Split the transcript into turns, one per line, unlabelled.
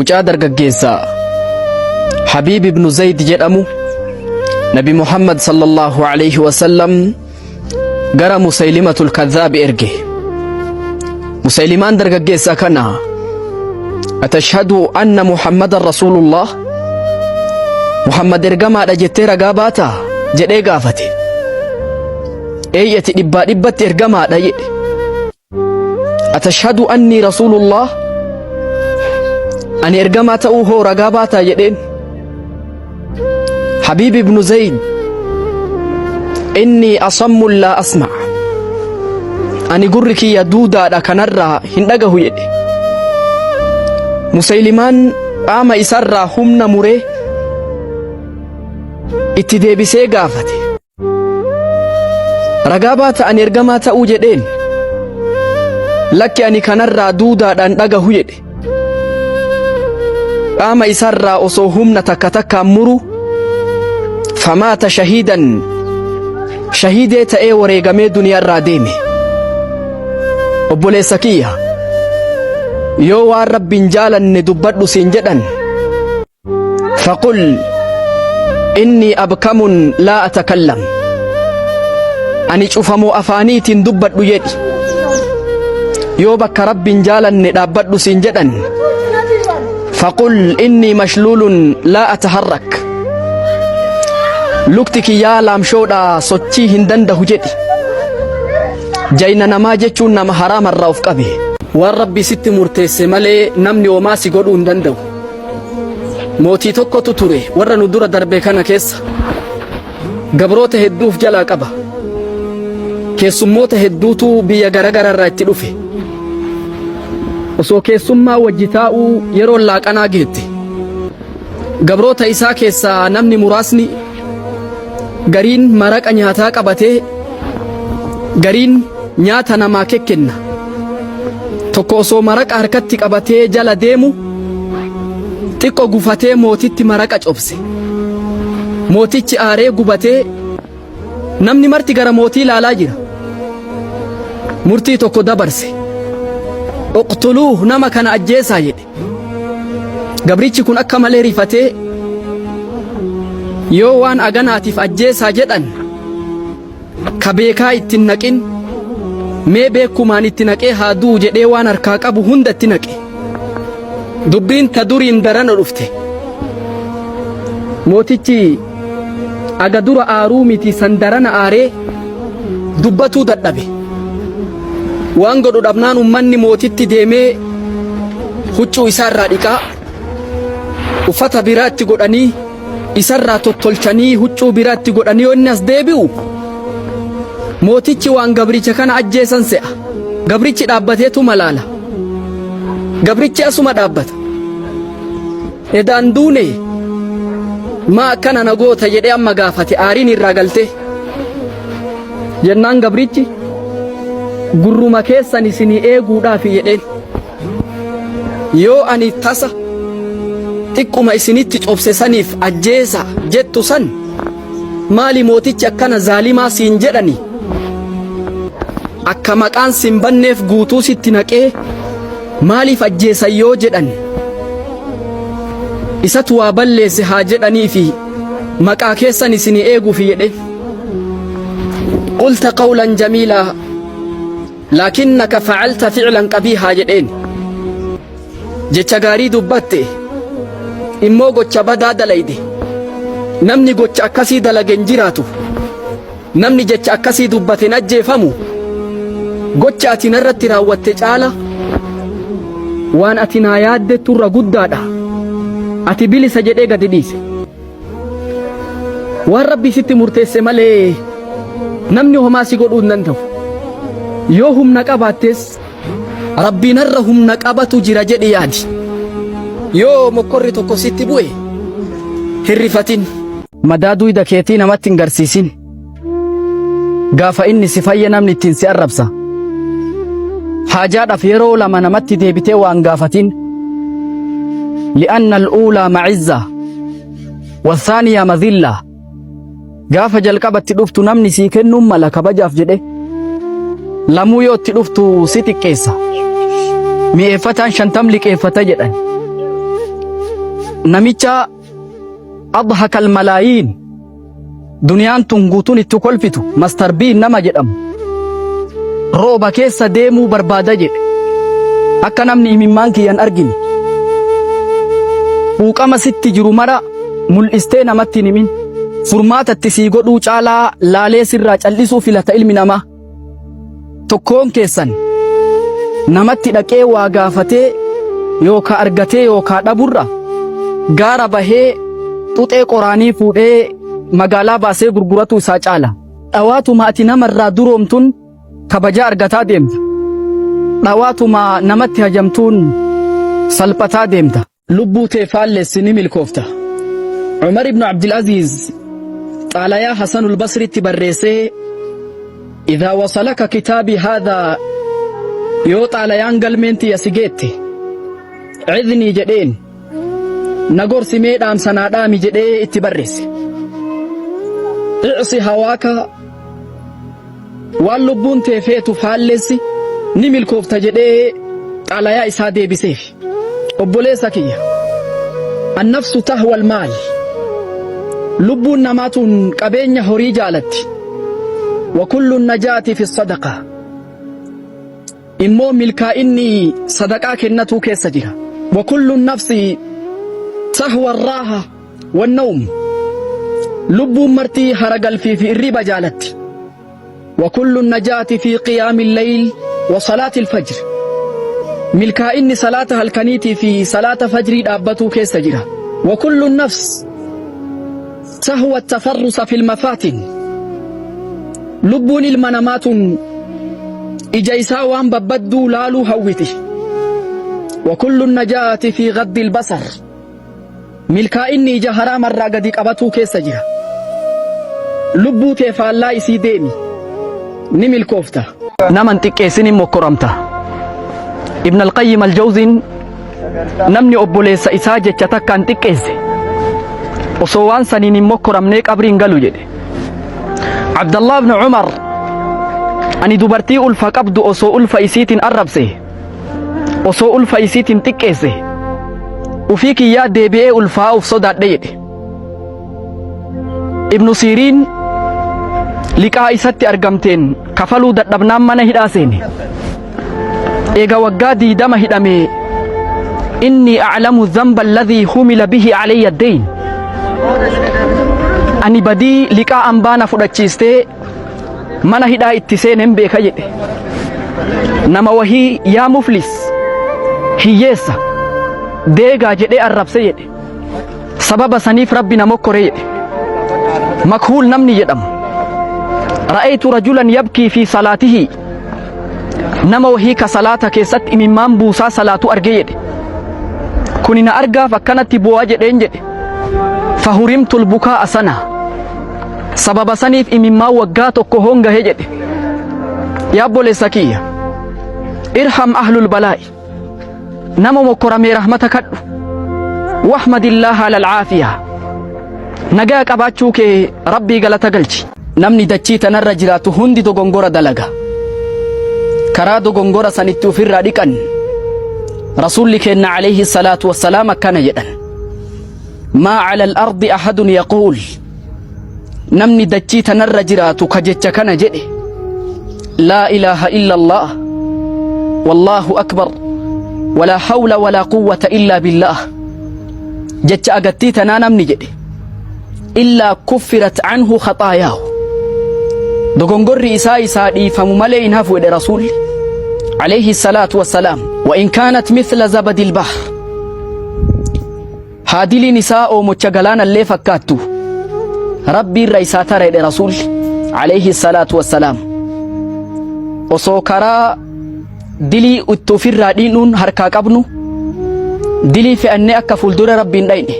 Mucaa dargaggeessa Habiib ibnu Zayd jedhamu Nabi Muhammad sallallahu alayhi wasallam gara Musaylimatul Kadhaab erge. Musaylimaan dargaggeessa kana atashhadu anna Muhammadan Rasulullah Muhammad ergamaadha jettee ragaa baataa jedhee gaafate. Eeyyati dhibbaa dhibbatti ergamaadha jedhe. Atashhadu annii rasuulullah ani ergamaa ta'uu hoo ragaa baataa jedheen. Habiib ibnu Zayd inni asammun laa asma ani gurri kiyya duudaadha kanarraa hin dhagahu jedhe. Musaylimaan qaama isarraa humna muree itti deebisee gaafate. Ragaa baata ani ergamaa ta'uu jedheen. Lakki ani kanarraa duudaadhaan dhagahu jedhe. Qaama isarraa osoo humna takka takkaan muru famaata shahiidan shahiidee ta'ee wareegamee duniyaarraa deeme. Obboleessa kiyya yoo waan rabbiin jaalanne dubbadhu siin jedhan Faqul innii abkamun laa atakallam. Ani cufamoo afaaniitiin dubbadhu jedhi. Yoo bakka Rabbiin jaalanne dhaabbadhu siin jedhan. Faqul innii mashluulun laa ataharrak. Lukti kiyyaa laamshoodhaa sochii hin dandahu jedhi. Jayna namaa jechuun nama haraamarraa of qabe. Waan Rabbi sitti murteesse malee namni homaa si godhuu hin danda'u. Mootii tokkotu ture warra nu dura darbe kana keessa. Gabroota hedduuf jalaa qaba. Keessummoota hedduutu biyya garagaraarraa itti dhufe. Osoo keessummaa wajji taa'uu yeroon laaqanaa geette. Gabroota isaa keessaa namni muraasni gariin maraqa nyaataa qabatee gariin nyaata namaa kekkenna. Tokko osoo maraqa harkatti qabatee jala deemu xiqqo gufatee mootitti maraqa cobse. Mootichi aaree gubatee namni marti gara mootii ilaalaa jira. Murtii tokko dabarse. Uqtuluuh nama kana ajjeesaa jedhe. Gabrichi kun akka malee rifatee yoo waan aganaatiif ajjeesaa jedhan ka beekaa itti hin naqin mee beekumaan itti naqee haa du'u jedhee waan harkaa qabu hunda itti naqe. Dubbiin ta duriin darana dhufte. Mootichi aga dura aaruu miti san darana aaree dubbatuu dadhabe. Waan godhu dhabnaan ummanni mootitti deemee huccuu isaa irraa dhiqaa uffata biraa itti godhanii isarraa tottolchanii huccuu biraa itti godhanii yoo inni as deebi'u mootichi waan gabricha kana ajjeesan se'a. Gabrichi dhaabbateetuma laala. Gabrichi asuma dhaabbata. Edaan duune maa akkana na goota jedhee amma gaafate aariin irraa galtee. Jennaan gabrichi gurruma keessan isinii eeguudhaafi jedheen. Yoo ani tasa xiqquma isinitti cobse saniif ajjeesa jettu san maali mootichi akkana zaalimaa siin jedhani akka maqaan sin banneef guutuu sitti naqee maaliif ajjeesan yoo jedhan isatu waa balleesse haa jedhaniifi maqaa keessan isinii eeguufi jedhe. Qulta qawlan jamiilaa Laakinnaka facalta ficlan qabiihaa jedheen. Jecha gaarii dubbatte, immoo gocha badaa dalayde. Namni gocha akkasii dalage hin jiraatu. Namni jecha akkasii dubbate hin ajjeefamu. Gocha ati narratti raawwatte caala waan ati naa yaaddettu irra guddaadha. Ati bilisa jedhee gadi dhiise. Waan Rabbi sitti murteesse malee namni homaa si godhuu hin danda'u. Yoo humna qabaattes Rabbi narra humna qabatu jira jedhi yaadi. Yoo mokkorri tokko sitti bu'e hin rifatin. Madaa duyda keetii namatti hin garsiisin. Gaafa inni si fayye namni ittiin si arrabsa. Haajaadhaaf yeroo lama namatti deebitee waan gaafatin. Li'anna al'uulaa ma'izza wathaaniya madhilla. Gaafa jalqabatti dhuftu namni sii kennuun mala kabajaaf jedhe. Lamuu yoo itti dhuftu si xiqqeessa. Mi'eeffataan shantam liqeeffata jedhan. Namicha adhakal malaayiin duniyaan tun guutuun itti kolfitu Master B nama jedhamu rooba keessa deemuu barbaada jedhe. Akka namni imimmaan kiyyan argine. Quuqama sitti jiru mara mul'istee namatti hin himin. Furmaatatti sii godhuu caalaa laalee sirraa cal'isuu filata ilmi namaa. Tokkoon keessan namatti dhaqee waa gaafatee yookaa argatee yookaa dhaburra gaara bahee xuxee qoraanii fuudhee magaalaa baasee gurguratu isaa caala. Dhawaatuma ati namarraa duroomtun kabajaa argataa deemta. Dhawaatuma namatti hajamtuun salphataa deemta. Lubbuu tee faallessi ni milkoofta. Umar ibn Abdul Aziz xaalayaa Hasanul Basritti barreessee Idhaa wasalaka kitaabii haadhaa yoo xaalayaan galmeen tiyya si geette cidhnii jedheen na gorsi mee dhaamsa naa dhaami jedhee itti barreesse. I'si hawaaka waan lubbuun tee feetu faallessi ni milkoofta jedhee xaalayaa isaa deebiseef. Obboleessa kiyya annafsu tahwal maal lubbuun namaa tun qabeenya horii jaalatti wa kullu najaati fi sadaqa immoo milkaa'inni sadaqaa kennatuu keessa jira wa kullu nafsi tahwa raaha wannawm lubbuun martii hara galfii fi irriba jaalatti wa kullu najaati fi qiyaami layl wa salaati alfajr milkaa'inni salaata halkaniitii fi salaata fajrii dhaabbatuu keessa jira wa kullu nafs tahwa tafarrusa fil mafaatin lubbuun ilma namaa tun ija isaa waan babbadduu laaluu hawwiti wa kullu najaati fi gaddi albasar Milkaa'inni ija haraamarraa gadi qabatuu keessa jira. Lubbuu tee faallaa isii deemi. Ni milkoofta. Nama hin xiqqeessin hin mokkoramta. Ibn Al-Qayyim Al-Jawziin namni obboleessa isaa jecha takkaan xiqqeesse osoo waan saniin hin mokkoramnee qabrii hin galu jedhe. Abdallah ibn Umar ani dubartii ulfa qabdu osoo ulfa isiitiin arrabse osoo ulfa isiitiin xiqqeesse ufii kiyyaa deebi'ee ulfaa'uuf sodaadhe jedhe. Ibnu Siiriin liqaa isatti argamteen kafaluu dadhabnaan mana hidhaa seene. Eega waggaa 20 hidhamee inni a'lamu dhanba alladhii humila bihi alayya deyn. Ani badii liqaa ambaa na fudhachiistee mana hidhaa itti seenen beeka jedhe. Nama wahii yaa muflis hiyyeessa deegaa jedhee arrabse jedhe. Sababa saniif Rabbi na mokkore jedhe. Makhuul namni jedhamu. Ra'aytu rajulan yabkii fi salaatihi. Nama wahii ka salaata keessatti imimmaan buusaa salaatu arge jedhe. Kuni na argaaf akkanatti boo'a jedheen jedhe. Fahurimtul bukaa sana. Sababa saniif imimmaan waggaa tokko hongahe jedhe. Yaa obboleessa kiyya. Irham ahlul balaa'i. Nama mokkoramee rahmata kadhu. Wahmadillaaha alal caafiyaa. Nagaa qabaachuu kee Rabbii galata galchi. Namni dachii tanarra jiraatu hundi dogongora dalaga. Karaa dogongora sanitti ofirraa dhiqan. Rasuulli keenna alayhi salaatu wassalaam akkana jedhan. Maa cala al-ardi ahadun yaquul. Namni dachii tanarra jiraatu ka jecha kana jedhe. Laa ilaaha illa Allah. Wallaahu akbar. Walaa hawla walaa quwwata illaa billaah. Jecha agattii tanaa namni jedhe. Illaa kuffirat anhu khaxaayaahu. Dogongorri isaa isaa dhiifamu malee hin hafu jedhe Rasuulli. Alayhi salaatu wassalaam. Wa in kaanat mithla zabadil bahr. Haa diliin isaa oomocha galaanallee fakkaattu. Rabbi irra isaa tara jedhe Rasuulli. Alayhi salaatu wassalaam. Osoo karaa dilii itti ofirraa dhiinuun harkaa qabnu dilii fe'annee akka fuuldura Rabbiin dhayne.